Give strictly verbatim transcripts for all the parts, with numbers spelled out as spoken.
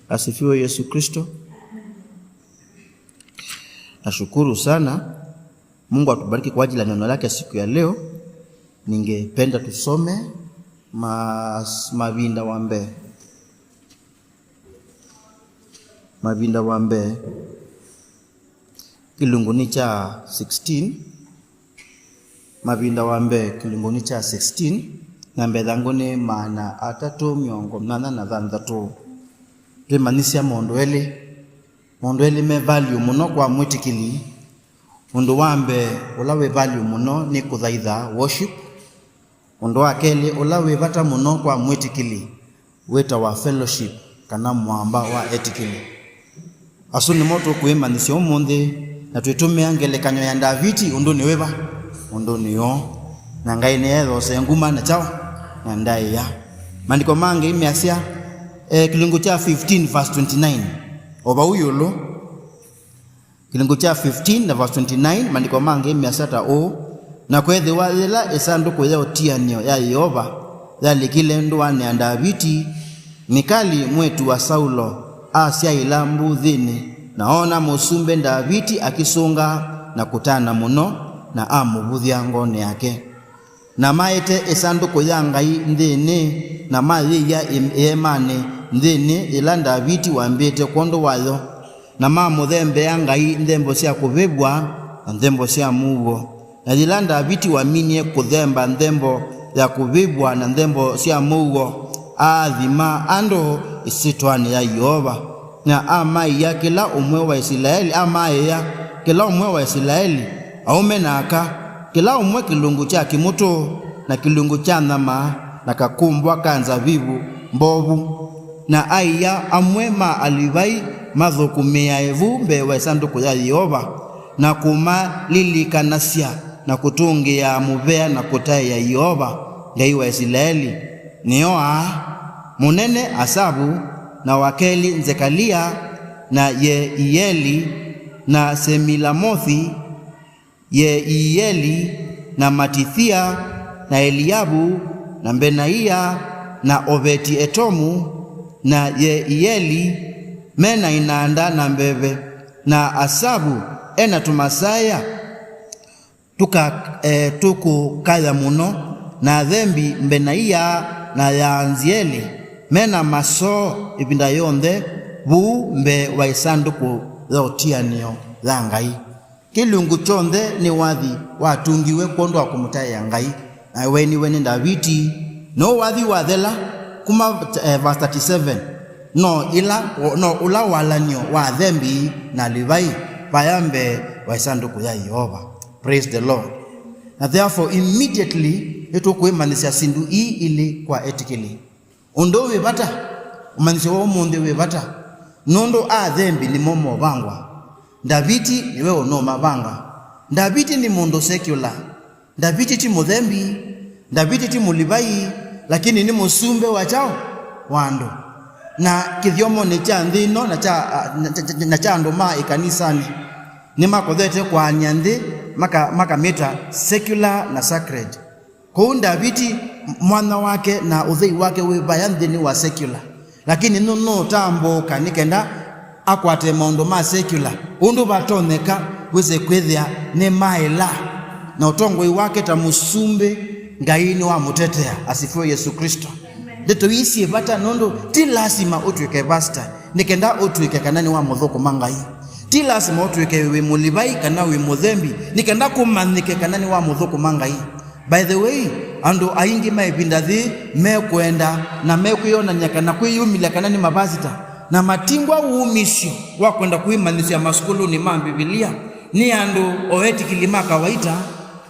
Asifiwe Yesu Kristo. Nashukuru sana. Mungu atubariki kwa ajili ya neno lake siku ya leo. Ningependa tusome mas-, Mavinda wa Mbee. Mavinda wa Mbee, kĩlungunĩ kya sixteen. Mavinda wa Mbee, kĩlungunĩ kya sixteen, na mbee thangũ nĩ maana atatũ mĩongo mĩnana na thanthatũ. Twĩmanyĩsya maũndũ elĩ. Maũndũ elĩ me value mũno kwa mwĩtĩkĩli. Ũndũ wa mbee ũla wĩ value mũno nĩ kũthaitha, worship. Ũndũ wa kelĩ ũla wĩ vata mũno kwa mwĩtĩkĩli wĩtawa fellowship, kana mũamba wa etĩkĩli. Asu nĩmo tũkwĩmanyĩsya ũmũnthĩ, na twĩtũmĩa ngelekany'o ya Ndaviti ũndũnĩ wĩva? Ũndũnĩ ũũ. Na Ngai nĩyethose nguma na kyaũ? Na ndaĩa. Maandĩko ma Ngai measya, eh, kĩlungu kya fifteen verse twenty-nine, o vau ĩũlũ. Kĩlungu kya fifteen na verse twenty-nine, maandĩko ma Ngai measya ta ũũ: Na kweethĩwa yĩla ĩsandũkũ ya ũtianĩo ya Yeova yalikile ndũanĩ ya Ndaviti, Mikali mwĩĩtu wa Saulo asyaĩla mbuthĩnĩ, na oona mũsumbĩ Ndaviti akĩsũnga na kũtana mũno, na amũvũthya ngoonĩ yake. Na maete ĩsandũkũ ya Ngai nthĩnĩ, na mayĩia ĩ-, ĩeemanĩ nthĩnĩ yĩla Ndaviti wambĩte kwondũ wayo, na mamũthembea Ngai nthembo sya kũvĩvw'a na nthembo sya mũuo. Na yĩla Ndaviti waminie kũthemba nthembo ya kũvĩvw'a na nthembo sya mũuo, aathima andũ ĩsyĩtwanĩ ya Yeova. Na amaĩa kĩla ũmwe wa Isilaeli, amaĩa kĩla ũmwe wa Isilaeli, aũme na aka, kĩla ũmwe kĩlungu kya kĩmũtũ, na kĩlungu kya nyama, na kakũmbwa ka nzavivũ mbovu. Na aia amwe ma Alivai mathũkũmĩae vu mbee wa ĩsandũkũ ya Yeova, na kũmalilikanasya na kũtũngĩaa mũvea na kũtaĩa Yeova, Ngai wa Isilaeli, nĩo aa: mũnene Asavu, na wa kelĩ Nzekalia, na Yeieli, na Semilamothi, Yeieli, na Matithia, na Eliavu, na Mbenaia, na Oveti-etomu, na Yeieli, me na inanda na mbeve, na Asavu e na tũmasaĩa tũka-, e, tũkũkaya mũno, na athembi Mbenaia na Yaanzieli me na masoo ĩvinda yonthe vuu mbee wa ĩsandũkũ ya ũtianĩo ya Ngai. Kĩlungu kyonthe nĩ wathi watungiwe kwondũ wa kũmũtaĩa Ngai, na weeniwe nĩ Ndaviti. No wathi wathela kuma, eh, verse thirty-seven, no ĩla, no ũla walan'yo wa athembi na Alivai vaya mbee wa ĩsandũkũ ya Yeova. Praise the Lord. Na therefore, immediately, nĩtũkwĩmanyĩsya syĩndũ ii ilĩ kwa etĩkĩli. Ũndũ wĩ vata, ũmanyĩsyo wa ũmũnthĩ wĩ vata, nũndũ athembi nĩmo movangwa. Ndaviti nĩwe ũnũmavanga. Ndaviti nĩ mũndũ secular. Ndaviti ti mũthembi. Ndaviti ti Mũlivai, lakini nĩ mũsumbĩ wa kyaũ? Wa andũ. Na kĩthyomonĩ kya nthĩ ĩno na kya, na kya, na kya andũ ma ĩkanisanĩ, nĩmakothete kũaany'a nthĩ maka-, makamĩta secular na sacred. Kwoou Ndaviti, mwanya wake na ũthei wake wĩ vaya nthĩnĩ wa secular, lakini nũ-, nũũtambũũka nĩ kenda akwate maũndũ ma secular ũndũ vatonyeka wĩse kwĩthĩa nĩmaĩla, na ũtongoi wake ta mũsumbĩ, Ngai nĩwamũtetea. Asifiwe Yesu Kristo. Ndeto ii syĩ vata nũndũ ti lasima ũtw'ĩke pastor nĩ kenda ũtw'ĩke kana nĩwamũthũkũma Ngai. Ti lasima ũtw'ĩke wĩ Mũlivai kana wĩ mũthembi nĩ kenda kũmanyĩke kana nĩwamũthũkũma Ngai. By the way, andũ aingĩ ma ĩvinda yĩĩ mekwenda na mekwĩyonany'a kana kwĩyumĩlya kana nĩ mavasita, na matingwa wũmĩsyo wa kwenda kwĩmanyĩsya masukulunĩ ma Mbivilia. Nĩ andũ o etĩkĩli ma kawaita,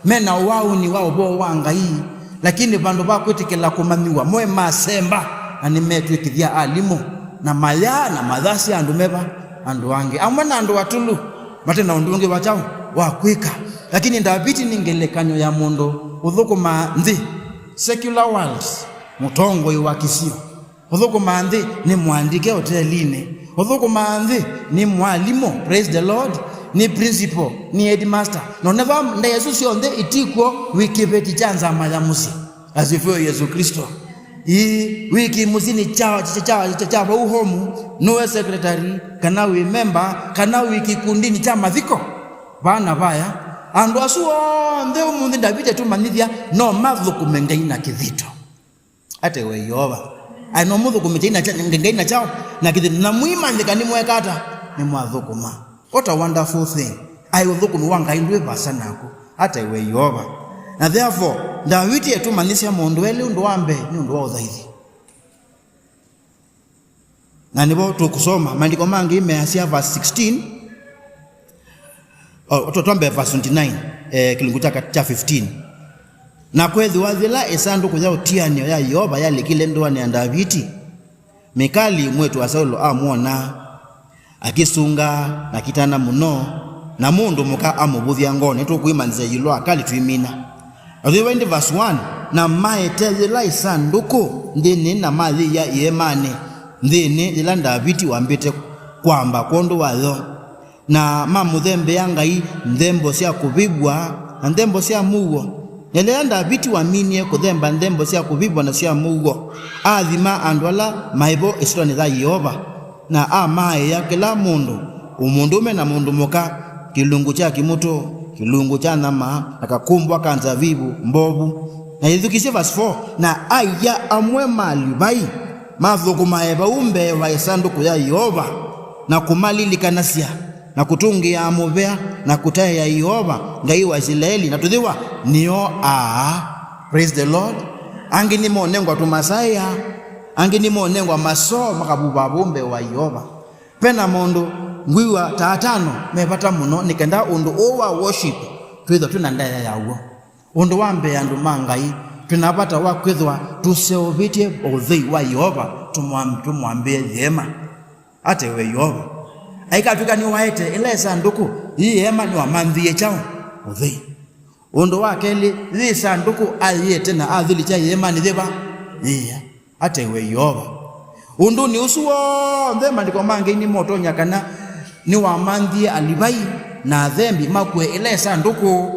me na ũaũni wa ũvoo wa Ngai, lakini vandũ va kwĩtĩkĩla kũmanyĩw'a, moĩ masemba na nĩmetw'ĩkĩthya alimũ, na mayaa na mayasya andũ meva, andũ angĩ, amwe na andũ atũlu mate na ũndũ ũngĩ wa kyaũ wa kwĩka. Lakini Ndaviti nĩ ngelekany'o ya mũndũ ũthũkũmaa nthĩ, secular world, mũtongoi wa kĩsio. Ũthũkũmaa nthĩ nĩ mũandĩke otelinĩ. Ũthũkũmaa nthĩ nĩ mwalimũ, praise the Lord, nĩ principal, nĩ headmaster. Na ũnethwa ndeĩ isu syonthe itikw'o, wĩ kĩveti kya nzama ya mũsyĩ. Asifiwe Yesu Kristo. Ĩĩ, wĩ kĩmũsyĩnĩ kya, kya, kya, kya, kya vau home, nũwe secretary, kana wĩ memba, kana wĩ kĩkundinĩ kya mathiko, vaa na vaya. Andũ asu onthe ũmũnthĩ Ndaviti atũmanyĩthya no mathũkũme Ngai na kĩthito. Ate we Yeova. Ai, no mũthũkũme Ngai na kya-, Ngai na kyaũ? Na kĩthito. Na mũimanyĩka nĩmweka ata? Nĩmwathũkũma. What a wonderful thing. Ai, ũthũkũmi wa Ngai ndwĩ vaasa naku. Ate we Yeova. Na therefore, Ndaviti etũmanyĩsya maũndũ elĩ. Ũndũ wa mbee nĩ ũndũ wa ũthaithi. Na nĩvo tũkũsoma maandĩko mangĩ measya verse sixteen, o, tũ-, twambe verse twenty-nine, eh, kĩlungu kya ka-, kya fifteen. Na kweethĩwa yĩla ĩsandũkũ ya ũtianĩo ya Yeova yalikile ndũanĩ ya Ndaviti, Mikali mwĩĩtu wa Saulo amwona, akĩsunga na akitana mũno, na mũndũ mũka amũvũthya ngoonĩ. Nĩtũkwĩmanyĩsya ĩũlũ wa Akali twĩmina. Atwĩwa ĩndĩ verse one, na maete yĩla ĩsandũkũ nthĩnĩ na mayĩia ĩeemanĩ nthĩnĩ yĩla Ndaviti wambĩte kwamba kwondũ wayo, na mamũthembea Ngai nthembo sya kũvĩvw'a na nthembo sya mũuo. Na yĩla Ndaviti waminie kũthemba nthembo sya kũvĩvw'a na sya mũuo, aathima andũ ala maĩ vo ĩsyĩtwanĩ ya Yeova, na amaaĩa kĩla mũndũ, mũndũũme na mũndũ mũka, kĩlungu kya kĩmũtũ, kĩlungu kya nyama, na kakũmbwa ka nzavivũ mbovu. Na yĩthukĩĩsye verse four, na aia amwe ma Alivai mathũkũmae vau mbee wa ĩsandũkũ ya Yeova, na kũmalilikanasya, na kũtũngĩaa mũvea, na kũtaĩa Yeova, Ngai wa Isilaeli, na tũthĩwa nĩo aa. Praise the Lord. Angĩ nĩmonengwa tũmasaĩa, angĩ nĩmonengwa masoo makavuvaa vau mbee wa Yeova. Ve na maũndũ ngwĩw'a ta atano me vata mũno nĩ kenda ũndũ ũũ wa worship twĩthwa twĩ na ndaĩa yaw'o. Ũndũ wa mbee, andũ ma Ngai, twĩ na vata wa kwĩthwa tũseũvĩtye ũthei wa Yeova, tũmwam-, tũmwambĩe ĩeema. Ate we Yeova. Aikatw'ĩka nĩwaete ĩla ĩsandũkũ, yĩĩ ĩeema nĩwamanthĩie kyaũ? Ũthei. Ũndũ wa kelĩ, yĩ ĩsandũkũ ayĩete na athilikya ĩeemanĩ yĩva? Yĩĩa. Ate we Yeova. Ũndũnĩ ũsu w'onthe, maandĩko ma Ngai nĩmotonya kana nĩwamanthie Alivai na athembi makue ĩla ĩsandũkũ.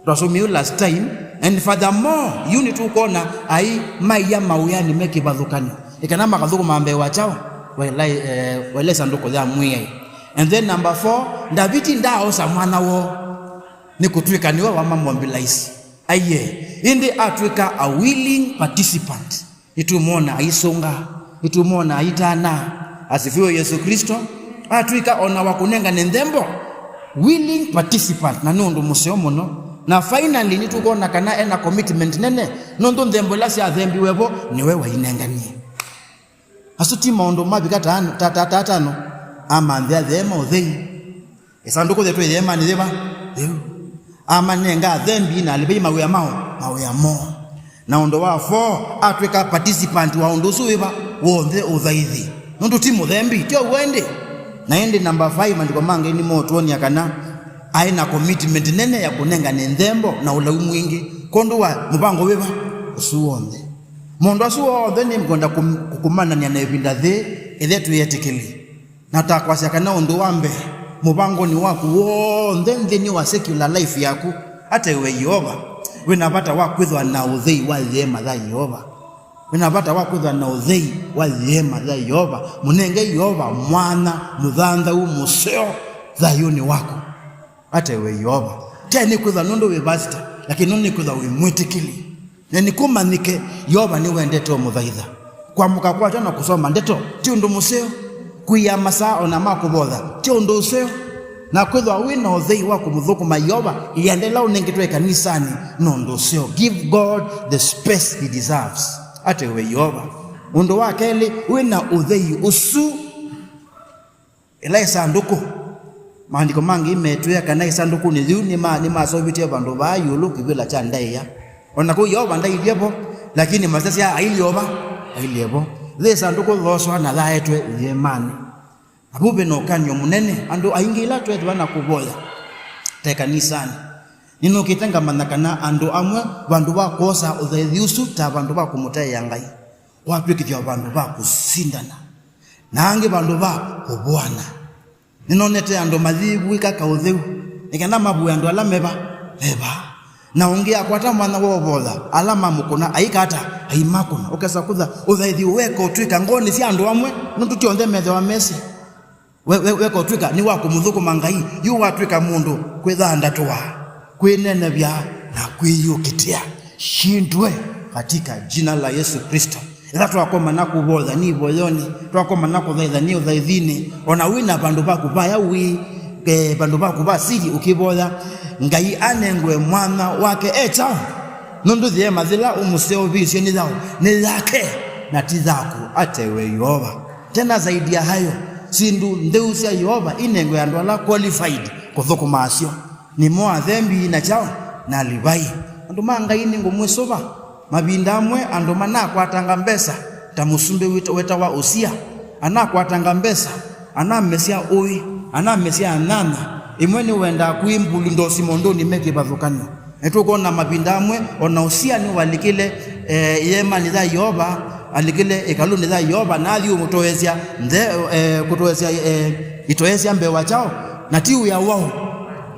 Twasomie yu last time. And furthermore, yu nĩtũkwona ai maia mawĩanĩ me kĩvathũkany'o, nĩ kana makathũkũma mbee wa kyaũ? Wa ĩla, eh, wa ĩla ĩsandũkũ ya Mwĩai. And then number four, Ndaviti ndaaosa mwanya woo. Nĩkũtw'ĩka nĩwe wamamobilize. Aiee, ĩndĩ atw'ĩka a willing participant. Nĩtũmwona aisunga, nĩtũmwona aitana. Asifiwe Yesu Kristo. Atw'ĩka o na wa kũnengane nthembo, willing participant, na nĩ ũndũ mũseo mũno. Na finally, nĩtũkwona kana ena commitment nene, nũndũ nthembo ila syathembiwe vo, nĩwe wainenganie. Asu ti maũndũ mavika ta, ta, ta, ta atano, amanthĩa ĩeema ũthei. Ĩsandũkũ yetwe ĩeemanĩ yĩva? Yĩu. Amanenga athembi na Alivai mawĩa mao, mawĩa moo. Na ũndũ wa four, atw'ĩka participant wa ũndũ ũsu wĩva? W'onthe ũthaithi. Nũndũ ti mũthembi, ti ũw'o ĩndĩ? Na ĩndĩ number five, maandĩko ma Ngai nĩmotwony'a kana aĩ na commitment nene ya kũnengane nthembo na ũlau mwingĩ kwondũ wa mũvango wĩva? Ũsu w'onthe. Maũndũ asu onthe nĩngwenda kũm-, kũkũmananĩa na ĩvinda yĩĩ, ĩthe twĩ etĩkĩli. Na ta kwasya kana ũndũ wa mbee, mũvangonĩ waku w'onthe nthĩnĩ wa secular life yaku, ate we Yeova, wĩ na vata wa kwĩthwa na ũthei wa ĩeema ya Yeova. Wĩ na vata wa kwĩthwa na ũthei wa ĩeema ya Yeova. Mũnenge Yeova mwanya mũthanthau mũseo thayũnĩ waku. Ate we Yeova. Te nĩ kwĩthwa nũndũ wĩ vasita, lakini nũndũ nĩ kwĩthwa wĩ mwĩtĩkĩli. Na nĩkũmanyĩke, Yeova nĩwendete ũmũthaitha. Kwamũka kwakyo na kũsoma ndeto ti ũndũ mũseo. Kũia masaa o na ma kũvotha ti ũndũ ũseo. Na kwĩthwa wĩ na ũthei wa kũmũthũkũma Yeova ĩanda ĩla ũnengetwe ĩkanisanĩ nĩ ũndũ ũseo. Give God the space he deserves. Ate we Yeova. Ũndũ wa kelĩ, wĩ na ũthei ũsu. Ĩla ĩsandũkũ, maandĩko mangĩ metwĩa kana ĩsandũkũnĩ yĩu nĩma-, nĩmaseũvĩtye vandũ vaa ĩũlũ kĩvĩla kya ndaĩa. O na kũu Yeova ndailye vo, lakini masasya ailyĩ o va? Ailyĩ vo. Yĩ ĩsandũkũ yooswa na yaetwe ĩeemanĩ. Na vau ve na ũkany'o mũnene. Andũ aingĩ ĩla tweethĩwa na kũvoya ta ĩkanisanĩ, nĩnũkĩte ngamanya kana andũ amwe vandũ va kwosa ũthaithi ũsu ta vandũ va kũmũtaĩa Ngai, watw'ĩkĩthya vandũ va kũsindana. Na angĩ vandũ va kũvũana. Nĩnonete andũ mayĩvw'ĩka kaũtheu nĩ kana mavũe andũ ala meva, meva. Na ũngĩ akwata mwanya wa ũvotha, ala mamũkũna aika ata? Aimakũna. Ũkesa kũtha ũthaithi weka ũtw'ĩka ngoonĩ sya andũ amwe, nũndũ ti onthe methĩwa mesĩ. We, we, weka ũtw'ĩka nĩ wa kũmũthũkũma Ngai, yu watw'ĩka mũndũ kwĩthandatũa, kwĩnenevya, na kwĩyũkĩtĩa. Shindwe katika jina la Yesu Kristo. Ĩla twakomana kũvoya nĩ ivoyonĩ, twakomana kũthaitha nĩ ũthaithinĩ, o na wĩ na vandũ vaku vaya wĩ, eh, vandũ vaku va siri ũkĩvoya, Ngai anengwe mwanya wake e kyaũ? Nũndũ yeema yĩla ũmũseũvĩsye nĩ yaũ? Nĩ yake, na ti yaku, atewe Yeova. Tena zaidi ya hayo, syĩndũ ntheu sya Yeova inengwe andũ ala qualified kũthũkũma syo. Nĩmo athembi na kyaũ? Na Alivai. Andũ ma Ngai, nĩngũmwĩsũva. Mavinda amwe andũ manakwatanga mbesa, ta mũsumbĩ wĩta-, wĩtawa Usia. Anakwatanga mbesa, anamesya ũĩ, anamesya nyanya. Ĩmwe nĩwendaa kwĩ mbulu ndosi maũndũnĩ me kĩvathũkany'o. Nĩtũkwona mavinda amwe, o na Usia nĩwalikile, eh, ĩeemanĩ ya Yeova, alikile ĩkalũnĩ ya Yeova, na athi ũmũtoesya nthe-, eh, kũtoesya, eh, itoesya mbewa kyaũ, na ti wĩa waũ.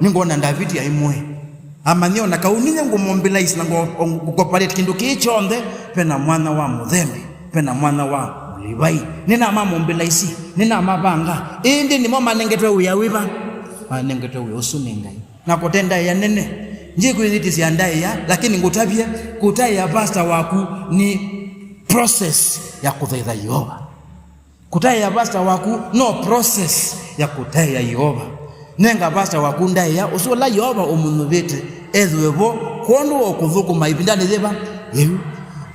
Nĩngwona Ndaviti aimũĩ. Amanyie o na kau ninyie ngũmobilize na ngũ-, ngũkoparate kĩndũ kĩĩ kyonthe, ve na mwanya wa mũthembi, ve na mwanya wa Mũlivai. Nĩnamamobilize, nĩnamavanga. Ĩndĩ nĩmo manengetwe wĩa wĩva? Manengetwe wĩa ũsu nĩ Ngai. Na kũte ndaĩa nene. Ndyĩkwĩyĩtĩsya ndaĩa, lakini ngũtavye, kũtaĩa pastor waku nĩ process ya kũthaitha Yeova. Kũtaĩa pastor waku no process ya kũtaĩa Yeova. Nenga pastor waku ndaĩa ũsu ũla Yeova ũmũnyuvĩte ethĩwe vo, kwondũ wa kũthũkũma ĩvindanĩ yĩva? Yĩu.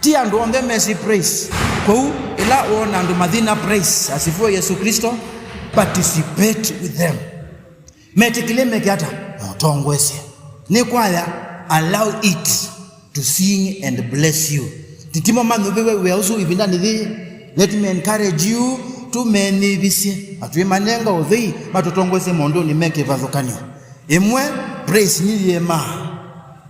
Ti andũ onthe mesĩ praise. Kwoou, ĩla woona andũ mathina praise, asifiwe Yesu Kristo, participate with them. Metĩkĩle meke ata? Motongoesye. Nĩ kwaya, allow it to sing and bless you. Titimo manyuvĩwe wĩa ũsu ĩvindanĩ yĩĩ. Let me encourage you, tũmenyĩvisye na twĩmanenga ũthei, matũtongoesye maũndũnĩ me kĩvathũkany'o. Ĩmwe, praise nĩyĩemaa.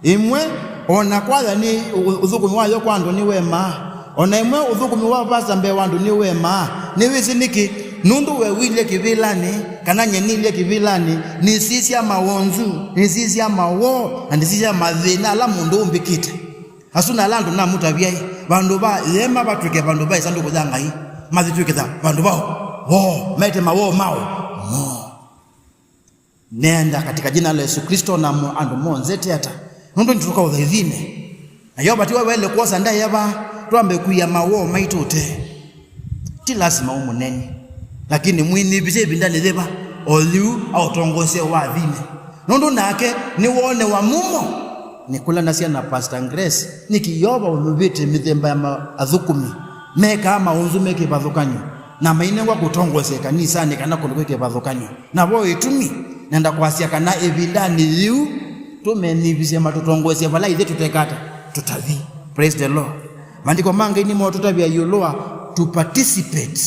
Ĩmwe, o na kwaya nĩ ũ-, ũthũkũmi wayo kwa andũ nĩwemaa. O na ĩmwe ũthũkũmi wa vasa mbee wa andũ nĩwemaa. Nĩwĩsĩ nĩkĩ? Nũndũ we ũilye kĩvĩlanĩ, kana nyie nĩilye kĩvĩlanĩ, nĩsisya mawonzu, nĩsisya mawoo, na nĩsisya mathĩna ala mũndũ ũmbĩkĩte. Asu na ala andũ namũtavyaĩ, vandũ va ĩeema vatw'ĩke vandũ va ĩsandũkũ ya Ngai, mathitw'ĩkĩtha vandũ vao woo, mete mawoo mao moo. Nenda katika jina la Yesu Kristo na mo-, andũ monzete ata, nũndũ nĩtũka ũthaithinĩ. Na Yeova tiwe waĩle kwosa ndaĩa vaa, twambe kũia mawoo maitũ ũtee. Ti lasima ũmũneni, lakini mwĩnyivĩsye ĩvindanĩ yĩva, o yu aũtongoesye wathinĩ, nũndũ nake nĩwoonewa mumo nĩ kũlanasya na Pastor Grace. Nĩkĩ Yeova ũnyuvĩte mĩthemba ya ma-, athũkũmi mekaa maũnzu me kĩvathũkany'o na mainengwa kũtongoesya ĩkanisanĩ kana kũndũ kwĩ kĩvathũkany'o? Na vo ĩtumi nenda kwasya kana ĩvindanĩ yĩu tũmenyivĩsye matũtongoesye vala ithyĩ tũteka ata? Tũtathi. Praise the Lord. Maandĩko ma Ngai nĩmotũtavya ĩũlũ wa to participate.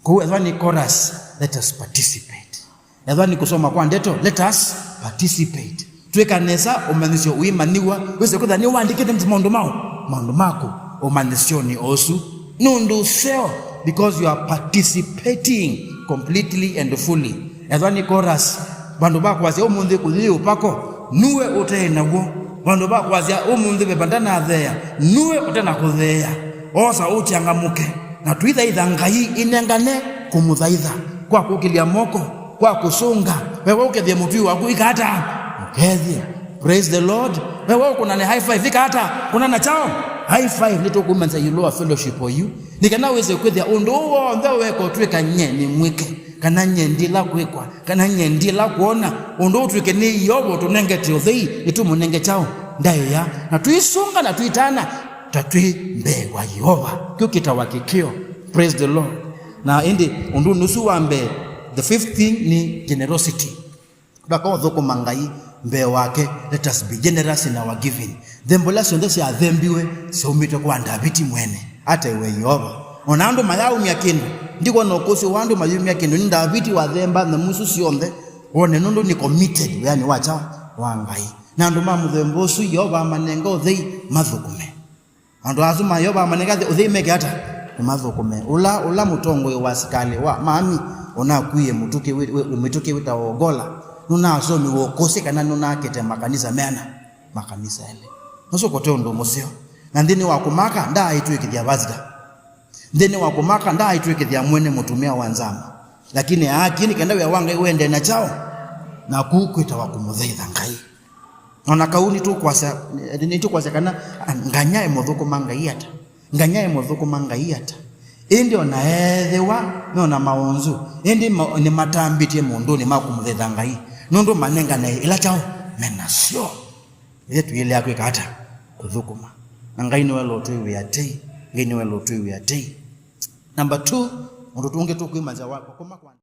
Kũu ethwa nĩ chorus, let us participate. Ethwa nĩ kũsoma kwa ndeto, let us participate. Twĩka nesa ũmanyĩsyo ũimanyĩw'a, wĩse kwĩtha nĩwandĩkĩte maũndũ mau, maũndũ maku ũmanyĩsyonĩ ũsu. Nũndũ ũseo, because you are participating completely and fully. Ethwa nĩ chorus, vandũ va kwasya ũmũnthĩ kũyĩ ũpako, nuwe ũtee naw'o. Vandũ va kwasya ũmũnthĩ veva ndanatheea, nuwe ũtanakũtheea. Osa ũkyangamũke, na tũithaitha Ngai ĩnengane kũmũthaitha, kwa kũkĩlya moko, kwa kũsũnga. Wewe ũkethye mũtwi waku ikata, ũkethye. Praise the Lord. Wewe ũkũnane high five ikata, kũnana chao. High five nĩtũkũmanyĩsya ĩũlũ wa fellowship oyu. Nĩ kana wĩse kwĩthĩa ũndũ ũũ w'onthe weka ũtw'ĩka nye nĩ mwĩke, kana nye ndila kwĩkwa, kana nye ndila kwona, ũndũ ũtw'ĩke nĩ Yeova ũtũnengete ũthei, nĩtũmũnenge kyaũ? Ndaĩa. Na tũisunga na tũitana ta twĩ mbee wa Yeova. Kĩu kĩtawa kĩkĩo. Praise the Lord. Na ĩndĩ ũndũ ũsu wa mbee, the fifth thing nĩ generosity. Ndwaka ũthũkũma Ngai mbee wake, let us be generous in our giving. Nthembo ila syonthe syathembiwe syaumĩte kwa Ndaviti mwene, atewe Yeova. O na andũ mayaumya kĩndũ, ndikwona ũkũsĩ wa andũ mayumya kĩndũ, nĩ Ndaviti wathemba nyamũ isu syonthe, wone nũndũ nĩ committed wĩanĩ wa kyaũ? Wa Ngai. Na andũ ma mũthemba ũsu Yeova amanenga ũthei mathũkũme. Andũ asu ma Yeova amanenga ũthei meke ata? Nĩmathũkũme. Ũla, ũla mũtongoi wa asikalĩ wa mami ũnakuie mũtũkĩ wĩ-, wĩ-, mĩtũkĩ wĩtawa Ogolla, nũnasomiwe ũkũsĩ kana nũnakĩte makanisa meana? makanisa elĩ. Ũsu kũte ũndũ mũseo. Na nthĩnĩ wa kũmaka, ndaaĩtw'ĩkĩthya pastor. Nthĩnĩ wa kũmaka, ndaaĩtw'ĩkĩthya mwene mũtumĩa wa nzama. Lakini aakie nĩ kenda wĩa wa Ngai ũendee na kyaũ? Naku kwĩtawa kũmũthaitha Ngai. O na kau nĩtũkwasya, nĩtũkwasya kana nganya ĩmũthũkũma Ngai ata? Nganya ĩmũthũkũma Ngai ata? Ĩndĩ o na ethĩwa me na maũnzũ, ĩndĩ ma- nĩmatambĩtye maũndũnĩ ma kũmũthaitha Ngai, nũndũ manengane ila kyaũ me nasyo. Ithyĩ tũyĩlea kwĩka ata? Kũthũkũma. Na Ngai nĩwaĩle ũtwĩw'ĩa tei. Ngai nĩwaĩle ũtwĩw'ĩa tei. Number two, ũndũ tũngĩ tũkwĩmanyĩsya wa kũkũma kwa